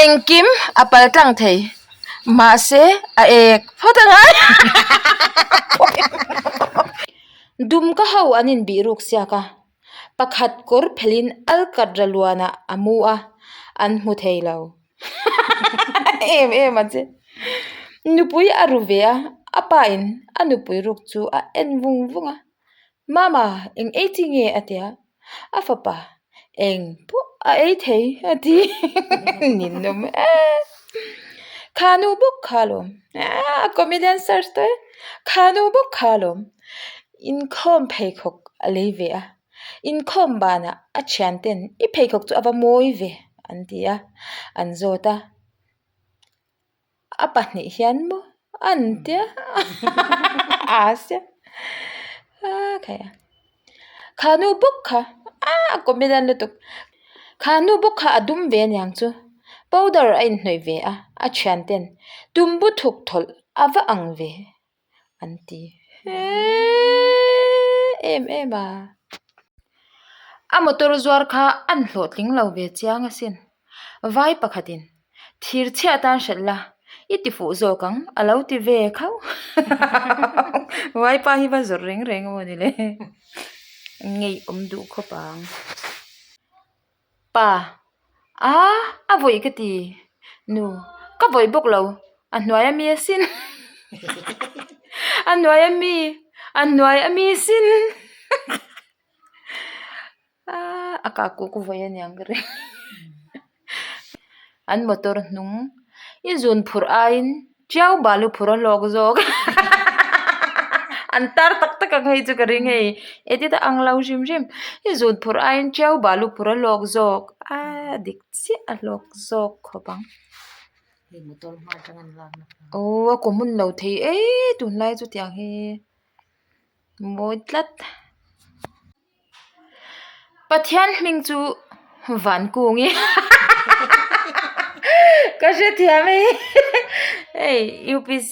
Engkim a pal tlang thei. Mahse, a ek phawt a ngai. Dumka ho an inbih ruk siak a, pakhat kawr phelhin alkatra luanah a mu a, an hmu thei lo. Em em a che. Nupui a ru ve a, a pa in a nupui ruk chu a en vung vung a. Mama, eng ei chi nge? a ti a. A fapa, eng pawh a ei thei a ti. Ninawm e. Kha nu bawk kha alawm. A comedian search tawh e. Kha nu bawk kha alawm. Inkhawm pheikhawk a lei ve a. Inkhawm banah a thianten i pheikhawk chu a va mawi ve an ti a, an zawt a. A pahnih hian maw an tia a sia a khai a kha nu bawk kha a comedian lutuk kha nu bawk kha a dum ve aniang chu powder a inhnawih ve a a thian ten tumbu thuk thawlh a va ang ve an ti em em a. A motor zuar kha an hlawhtling lo ve chiang asin. Vai pakhatin, Thir chhiah atan hrelh la, i ti fuh zawk ang, a lo ti ve khauh. Vaipa hi va zawrh reng reng emaw ni le. Ngeiawm duh khawp ang. Pa, A, a vawih ka ti. Nu, Ka vawih bawk lo, a hnuai ami asin. A hnuai ami, a hnuai ami sin. Aaa a kah kuk vawi aniang ka ring an motor hnung i zun phurh aiin tiau balu phurh a hlawk zawk an tar tak tak ang hei chu ka ring hei edit a ang lo hrim hrim i zun phurh aiin tiau balu phurh a hlawk zawk aaa dik chiah a hlawk zawk khawp ang aw a common lo thei eee tunlai chu tiang hi mawi tlat. Pathian hming chu Vankungi ka hrethiam hei hei UPC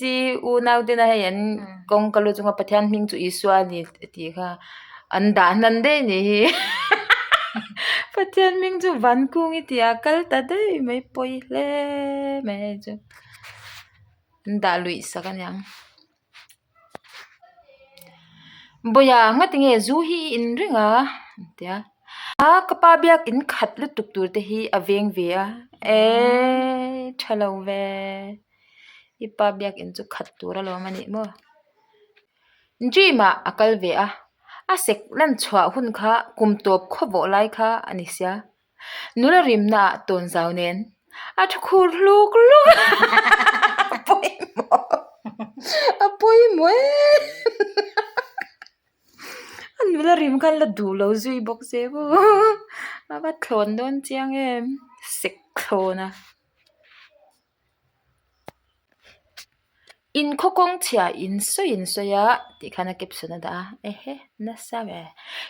unau tena hei an kawngka lu chunga Pathian hming chu Isua a ni tih kha an dah hnan daih a nih hi Pathian hming chu Vankungi tih a kal ta daih mai pawi hle mai hei chu an dah luih sak aniang. Bawia ngati nge zu hi i in reng a an ti a a ka pa biak in khat lutuk tur te hi a veng ve a eee tha lo ve i pa biak in chu khat tur alawm a nih maw gym ah a kal ve a a sek lan chhuah hun kha kum tawp khaw vawh lai kha a ni sia. Nula rimna ah tawn zau nen a thu khur hluk hluk a a pawimawh a pawimawh em a nula rim khan la duh lo zui bawk se maw a va thlawn dawn chiang em sek thlawn a. In khaw kawng chhia in sawi in sawi a tih khan a caption a dah a ehe nasa ve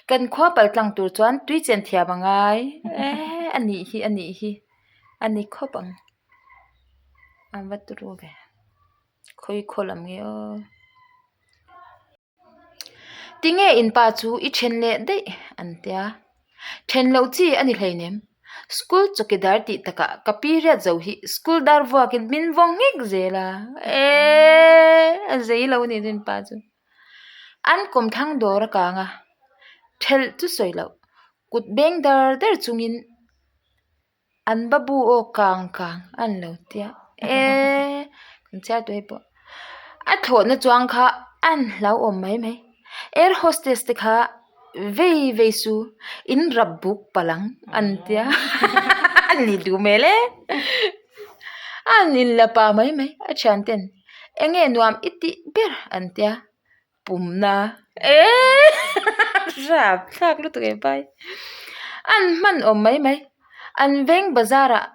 kan khua pal tlang tur chuan tui chen thiam a ngai ehe a nih hi a nih hi a ni khawp ang a va turu ve khawi khaw lam nge aw. Tinge in pa chu i then leh daih an tia. Then loh chi a ni hleinem. School chawkidar tih takah ka period zo hi school dar vuakin min vawng nghek zel a. Eeee a zei lo a nih chu in pa chu. An kawmthlang dawr a kang a, thelh chu sawi loh kut beng dar dar chungin An babu aw kang kang a ni lo tia eee kan chhiar tawh hei pawh a thlawhna chuang kha a ni hlauhawm mai mai air hostess te kha vei vei su in rap buk palh ang an tia a ni duh hmel e a ni la pa mai mai a thian ten eng nge nuam i tih ber an tia. Pumna eee rap thlak lutuk e pai an hman awm mai mai an veng bazar ah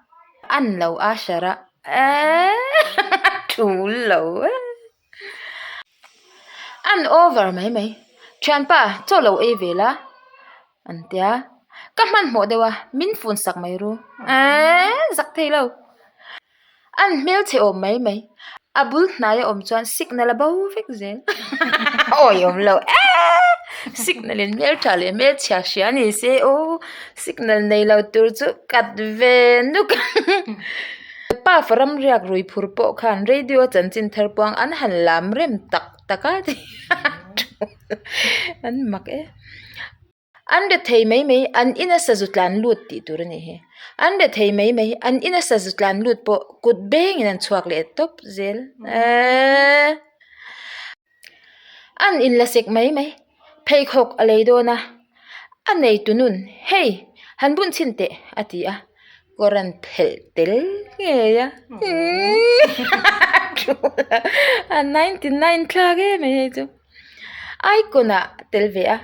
an lo usher a eee thul lo e an over mai mai thianpa chaw lo ei ve la an tia ka hmanhmawh deuh a min fun sak mai ru eee zak thei lo. An hmelchhe awm mai mai. A bul hnai a awm chuan signal a bo vek zel. Awi awm lo eee! Signal in hmeltha leh hmelchhia hria ni se aw signal nei lo tur chu kat ve nuk. pafa ramriak rui phur pawh khan radio a chanchin thar puang an han lam rem tak tak a ti an mak e. An re thei mai mai an ina sazu tlan lut tih tur a nih hi. An re thei mai mai an ina sazu tlan lut pawh kut bengin an chhuak leh tawp zel eeee. An inla sek mai mai pheikhawk a lei dawn a, a neitu nun hei han bun chhin teh a ti a, kawr an phelh tel ngei a a 99 thlak em mai hei chu icon ah tel ve a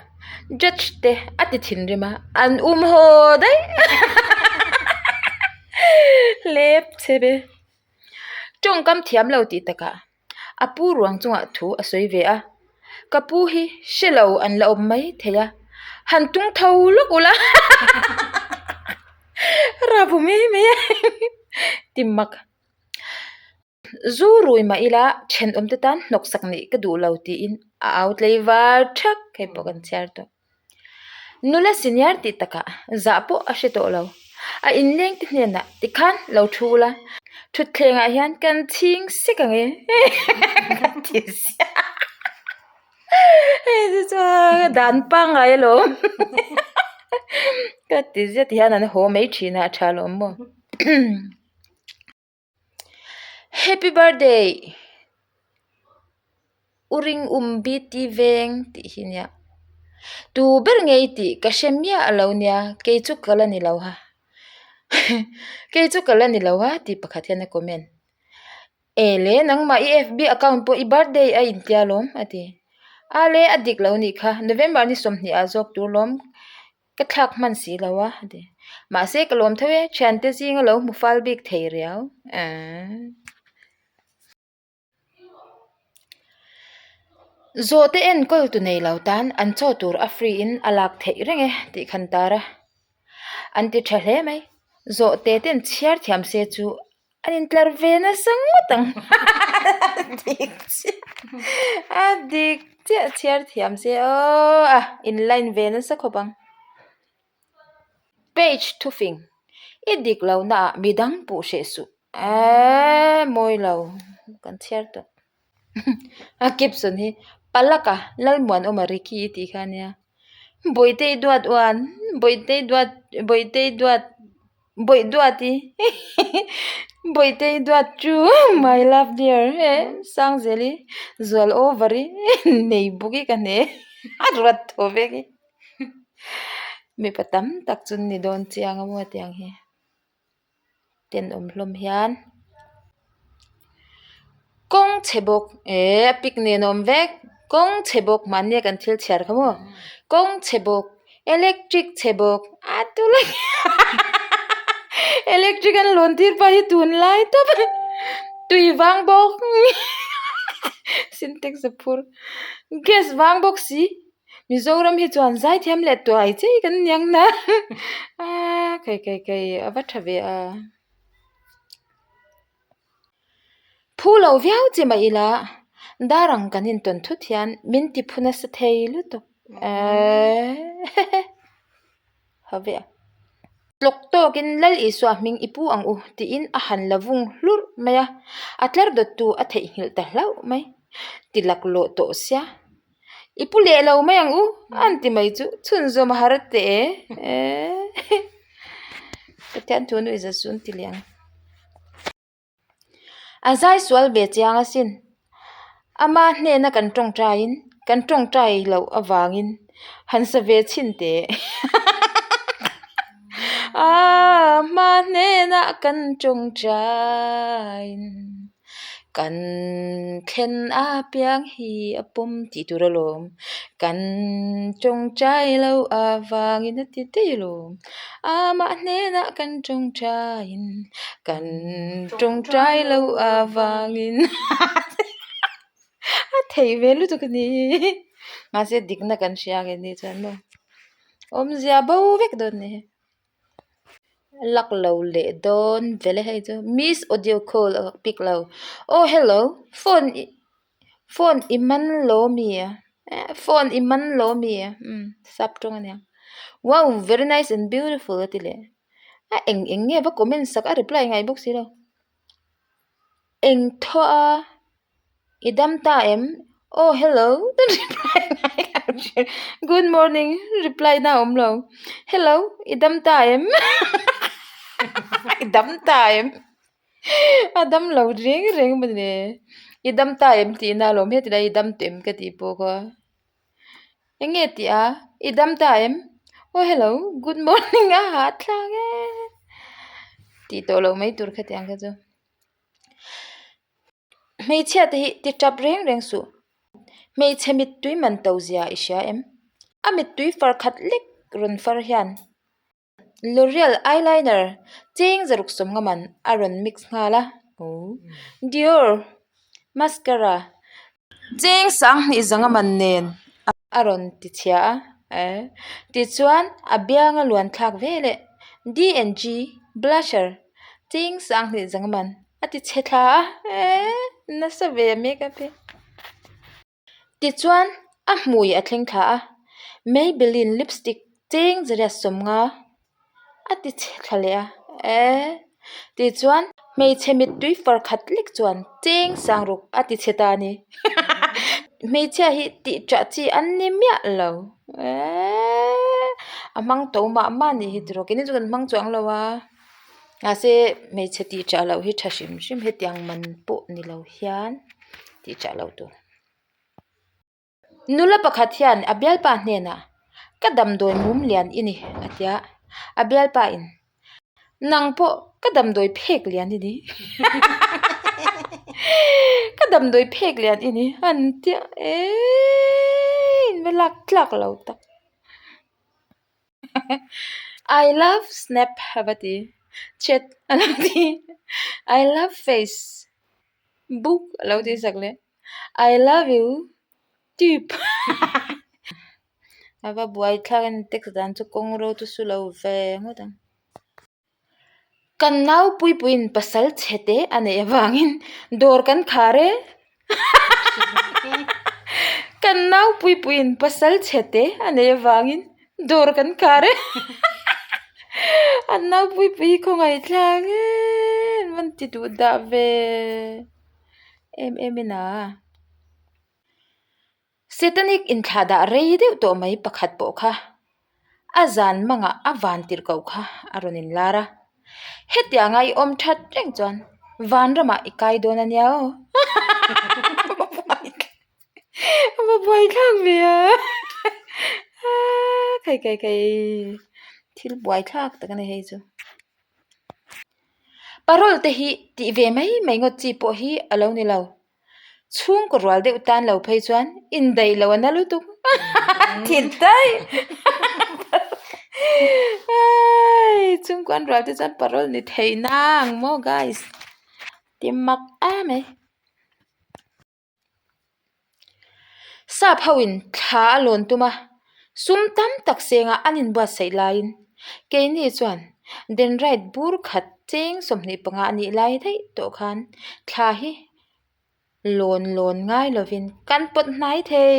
judge te a ti thinrim a an um haw daih hlep chhe ve tawngkam thiam lo tih takah. A pu ruang chungah thu a sawi ve a, Ka pu hi hre lo an la awm mai thei a, han tung tho lawk ula rabu mai mai a ti mak. Zu rui mah ila thenawm te tan hnawksak nih ka duh lo tiin a au tlei var thak hei pawh kan chhiar tawh. Nula senior tih takah zah pawh a hre tawh lo. A inleng te hnenah tikhan lo thu ula, thutthlengah hian kan chhing sek ang e ka ti sia. Hei chu chuan dan pangngai alawm ka ti zia ti hian an haw mai thin a, a tha alawm maw. Happy birthday u ring um BT veng tih hi nia tu ber ngei tih ka hre miah lo nia kei chu ka la ni lo a kei chu ka la ni lo a tih pakhat hian a comment e le nangmah i fb account pawh i birthday a intia lawm a ti a le a dik lo nih kha November ni sawmhnih ah zawk tur lawm. Ka thlak hman si lo a ti. Mahse ka lawm tho e, thiante zinga lo hmu fal bik thei riau. Zawhte enkawl tu nei lo tan an chaw tur a free in a lak theih reng e tih khan tar a. An ti tha hle mai. Zawhte ten chhiar thiam se chu An intlar ve nasa ngawt ang a dik chiah a dik chiah chhiar thiam se aw a in line ve nasa khawp ang page thufing i dik lo na ah midang puh hreh suh eee mawi lo kan chhiar tawh a caption hi palak-a Lalmuanawma Ricky i tih kha a nia Bawihte i duat uan Bawihte i duat Bawihte i duat Bawih duat i Bawihte i duat chu my love dear he Sangzel i zual over i nei bawk i ka hne a ruat thaw vek i mipa tam tak chu an ni dawn chiang a maw tiang hi. Tenawm hlawm hian kawng chhe bawk eh a pic nen a awm vek kawng chhe bawk mahnia kan thil chhiar kha maw kawng chhe bawk electric chhe bawk a tula electric an lawn tir pah hi tunlai tawp a tui vang bawk sintex a phur gas vang bawk si. Mizoram hi chuan zaithiam leh tuai chei kan niang na aaa kai kai kai a va tha ve a phu lo viau che mah ila dar ang kan intawn thut hian min ti phu nasa thei lutuk eeeee ha ve a tlawk tawkin Lal Isua hming i pu ang u tiin a han la vung hlurh mai a a tlar dawttu a theihnghilh ta hlauh mai ti laklawh tawh sia. I pu leh lo mai ang u an ti mai chu chhunzawm a har teh e Pathian thu nuih za chu an ti leh ang. A zai sual ve chiang asin ama hnena kan tawngtaiin kan tawngtai loh avangin han sa ve chhin teh ama hnena kan tawngtaiin. Kan thlen apiang hi a pawm tih tur alawm. Kan tawngtai lo avangin a ti daih alawm. Amah hnenah kan tawngtaiin kan tawngtai lo avangin a theih ve lutuk a ni. Mahse dikna kan hria ang eng ni chuan maw awmzia bo vek dawn ni. Luck lo leh dawn vel e hei chu miss audio call a pick lo aw hello phone i phone i man lo ami eh phone i man lo ami umm sap tawng ania wow very nice and beautiful a ti leh a eng eng nge va comment sak a reply ngai bawk si lo. Eng thaw a, i dam ta em? Aw hello Good morning reply na a awm lo. Hello i dam ta em? I dam ta em? A dam lo reng reng a mawni. I dam ta em tihna alawm heti lai i dam tawh em ka tih pawh kha. Eng nge tih a? I dam ta em? Aw hello, good morning a hahthlak e. Tih tawh loh mai tur khatiang kha chu. Hmeichhia te hi ti tap reng reng suh. Hmeichhe mittui man to zia i hria em? A mittui far khat lek rawn far hian L'Oreal eyeliner cheng zaruk sawm nga man a rawn mix nghal a. Dior mascara cheng sanghnih zanga man nen a rawn ti chhia a. Tichuan a bianga luan thlak ve leh D&G blusher cheng sanghnih zanga man a ti chhe thla a. Nasa ve a makeup hi. Tichuan, a hmui a thleng thla a, Maybelline lipstick cheng zariat 50 a ti chhe thla leh a, eh. Tichuan, hmeichhe mittui far khat lek chuan cheng sang ruk a ti chhe ta a ni. Hmeichhia hi tih ṭah chi an ni miah lo, eh. A hmang to mah mah a nih hi tiraw, keini chu kan hmang chuang lo a. Mahse, hmeichhe tih ṭah loh hi ṭha hrim hrim hetiang man pawh ni lo hian tih ṭah loh tur. Nula pakhat hian a bialpa hnenah ka damdawi mum lian i ni a ti a, a bialpa in nang pawh ka damdawi phek lian i ni ka damdawi phek lian i ni an ti a eeii in va lak tlak lo tak. I love snap a va ti chat a lo ti I love face book a lo ti sak leh I love you tube a va buai thlak a ni text dan chu kawng ro chu su lo ve ngawt ang. Kan nau puipuiin pasal chhe te a neih avangin dawr kan khar e Kan nau puipuiin pasal chhe te a neih avangin dawr kan khar e An nau puipui hi khawngaihthlak em an ti duh dah ve em em in a. Setanic inthlah dah rei deuh tawh mai pakhat pawh kha a zan mangah a van tirh koh kha a rawn inlar a, hetianga i awm that reng chuan vanramah i kai dawn a nia aw a va buaithlak ve a khai khai khai thil buaithlak tak a ni hei chu. Parole te hi tih ve mai mai ngawt chi pawh hi a lo ni lo. Chhungkaw rual deuh tan lo phei chuan indaih lo a na lutuk thil daih chhungkaw an rual te chuan parole ni thei nang maw guys ti mak em mai. Sap ho in thla a lawn tum a, sum tam tak senga an inbuatsaih laiin keini chuan Denrite bur khat cheng 25 a nih lai daih tawh khan thla hi lawn lawn ngai lovin kan pawt hnai thei.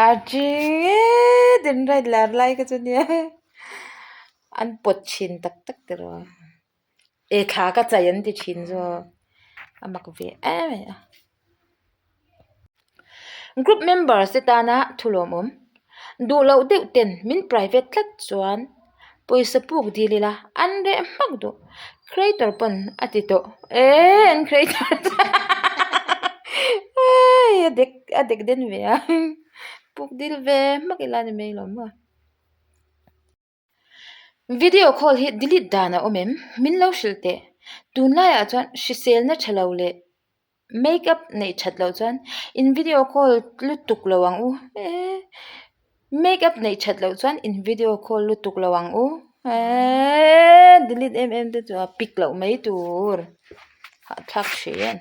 A ṭing e Denrite lar lai kha chu nia an pawt thin tak tak tiraw. E thla ka chai an ti thin zawk a mak ve em mai a. Group members te tana thu lawmawm duh loh deuh ten min private tlat chuan pawisa puk dil ila an reh hmak duh creator pawn a ti tawh e an creator hei a dek a dek den ve a puk dil ve hmak ila ni mai lo maw. Video call hi delete dan a awm em? Min lo hrilh teh. Tunlaiah chuan hriselna tha lo leh make up neih that loh chuan in video call lutuk lo ang u. Eee make up neih that loh chuan in video call lutuk lo ang u. Eee delete em em te chu a pick loh mai tur. Hahthlak hriat.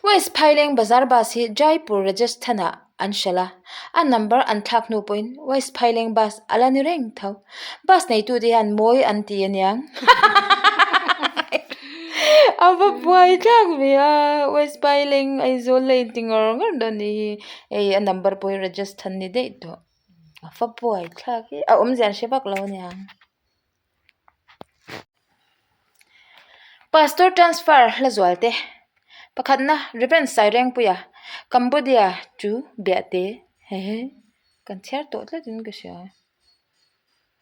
West Phaileng Bazar Bus hi Jaipur Rajasthan-ah an hralh a, a number an thlak hnu pawhin West Phaileng Bus a la ni reng tho. Bus neitute hian mawi an ti aniang. A va buai thlak ve a, West Phaileng Aizawl la inti ngawr ngawr dawn nih hi. Hei a number pawh hi Rajasthan ni daih tawh. A va buai thlak hi, a awmzia an hre vak lo aniang. Pastor transfer hla zual te. Pakhatna, Rev. Sairengpuia, Cambodia to Biahte. Hehe, kan chhiar tawh tlatin ka hria.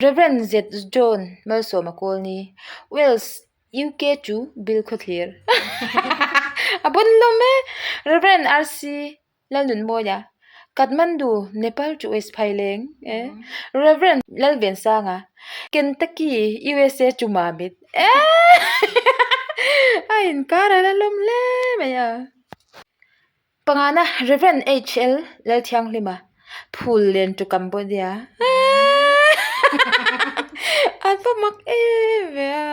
Rev. Z John Malsawma Kawlni, Wales, UK to Bilkhawthlir. A pawn hlawm e! Rev. RC Lalnunmawia, Kathmandu, Nepal to West Phaileng, e Rev. Lalvensanga, Kentucky, USA to Mamit, e a inkar a la lawm hle mai a. Pangana, Rev. HL Lalthianghlima, Phullen to Cambodia, e an va mak em ve a.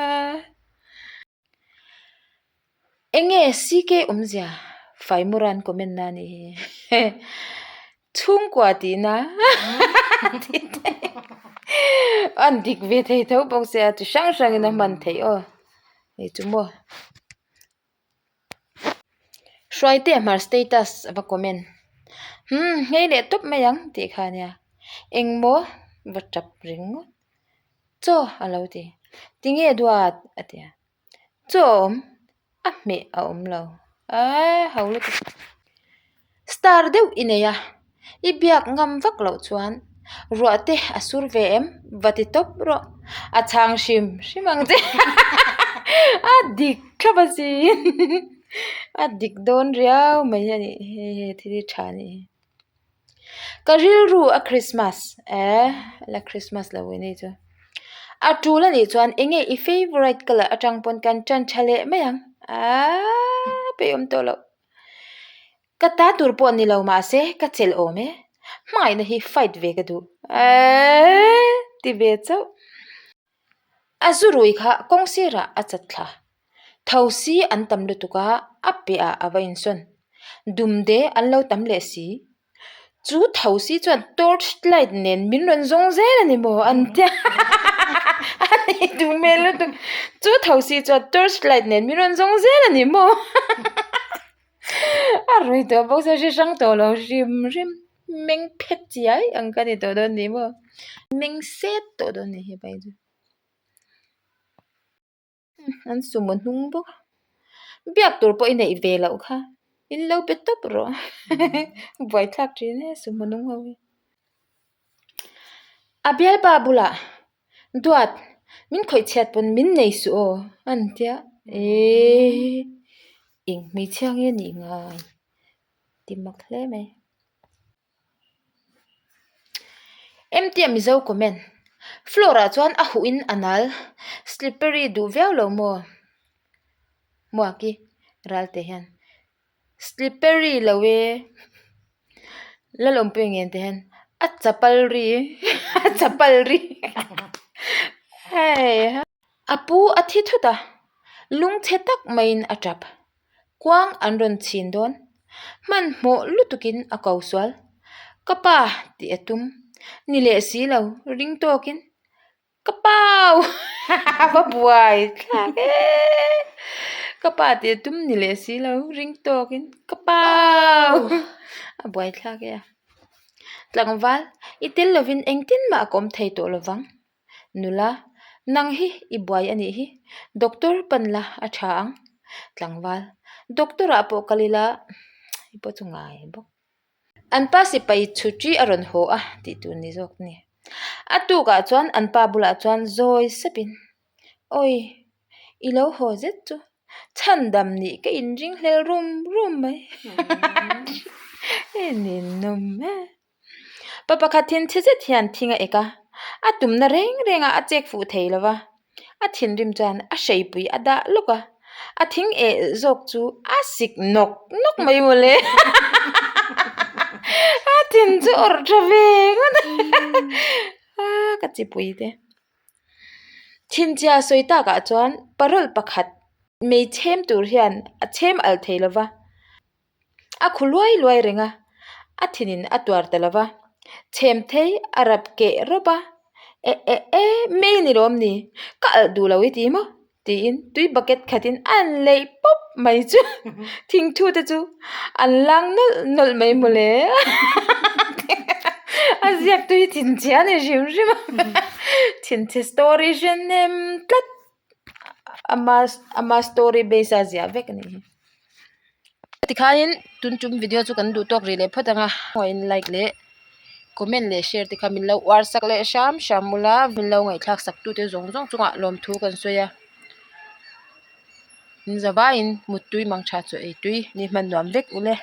Enge CK awmzia Faimuran comment na anih hi chhungkua tihna an dik ve thei tho bawk sia chi hrang hrangin a hman theih aw hei chu maw Hruaitea hmar status a va comment umm nghei leh tawp mai ang tih kha ania engmaw va tap ringawt. Chaw a lo ti. Tinge duat? a ti a. Chaw a awm, a hmeh a awm lo. Eee ho lutuk. Star deuh i nei a, i biak ngam vak loh chuan ruah te a sur ve em? Va ti tawp rawh. A chhang hrim hrim ang che. A dik thlap a sin. A dik dawn riau mai a nih hi hei thil hi tha a nih hi. Ka rilru a Christmas eh la Christmas lo ve nei chu a tul a nih chuan eng nge i favourite colour atang pawn kan tan tha leh mai ang aaa peih awm tawh loh ka ta tur pawh ni lo mahse ka chelh awm e hmangaihna hi fight ve ka duh eeee ti ve chauh. A zu rui kha kawng sirah a chat thla. Tho si an tam lutuk a, a piahah a va insawn. Dumde an lo tam leh si. Chu tho si chuan torch light nen min rawn zawng zel a ni maw an tia a ni duh hmel lutuk. Chu tho si chuan torch light nen min rawn zawng zel a ni maw a rui tawh bawk sia hre hrang tawh lo hrim hrim. Meng phet chiai ang ka ni tawh dawn ni maw? Meng set tawh dawn ni hepa hi chu. An sumo hnung bawk a. Biak tur pawh i neih ve loh kha. In lo be tawp rawh. Buaithlak thin e sumo hnung ho hi. A bialpa bulah duat min khawih chhiat pawn min nei suh aw an tia. Eee eng hmeichhia nge nih ngai? Ti mak hle mai. Emtia Mizo comment. Floor ah chuan a huh in a nal slippery duh viau lo maw? Hmuaki Ralte hian slippery lo e Lalawmpuia ngen te hian a chapal ri a chapal ri hei a pu a thi thut a lungchhe tak maiin a tap. Kuang an rawn chhin dawn. Hmanhmawh lutukin a ko sual. Ka pa tih a tum. Ni leh si lo, ring tawkin ka pau a va buai thlak e. Ka pa tih a tum ni leh si lo, ring tawkin ka pau a buai thlak e a. Tlangval, i tel lovin engtin mah ka awm thei tawh lovang. Nula, nang hi i buai a nih hi, doctor pan la a tha ang. Tlangval, doctor ah pawh kal ila i pawh chu ngai bawk. An pa sipai chhuṭi a rawn haw a tih tur ni zawk a ni. A tukah chuan an pa bulah chuan zawi sapin, Awi, i lo haw zet chu chhandam nih ka inring hlel rum rum mai. Ninawm e. Pa pakhat thinchhe zet hian thing a ek a, a tumna reng reng a a chek fuh thei lo va, a thinrim chuan a hreipui a dah lawk a, a thing eh zawk chu a sik nawk nawk mai mawle a thin chu awrh tha ve ngawt a ka chipui te. Thinchhia sawi takah chuan parole pakhat mei chhem tur hian a chhem alh thei lo va. A khu luai luai reng a, a thinin a tuar ta lo va, chhem thei a rap keh rawp a, E e e, mei ni lawm ni, ka alh duh lo i ti maw? tiin tui bucket khatin a han leih pawp mai chu thingthu te chu an lang nawlh nawlh mai mawle a ziak tui thinchhia a ni hrim hrim a, thinchhe story hre nem tlat. Ama ama story base a ziah vek a nih hi. Tikhain tun tum video chu kan duh tawk rih leh phawt ang a in like leh comment leh share te kha min lo uar sak leh hram hram ula min lo ngaihthlak sak tute zawng zawng chungah lawmthu kan sawi a in zavaiin muttui mang tha chaw ei tui ni hman nuam vek ule.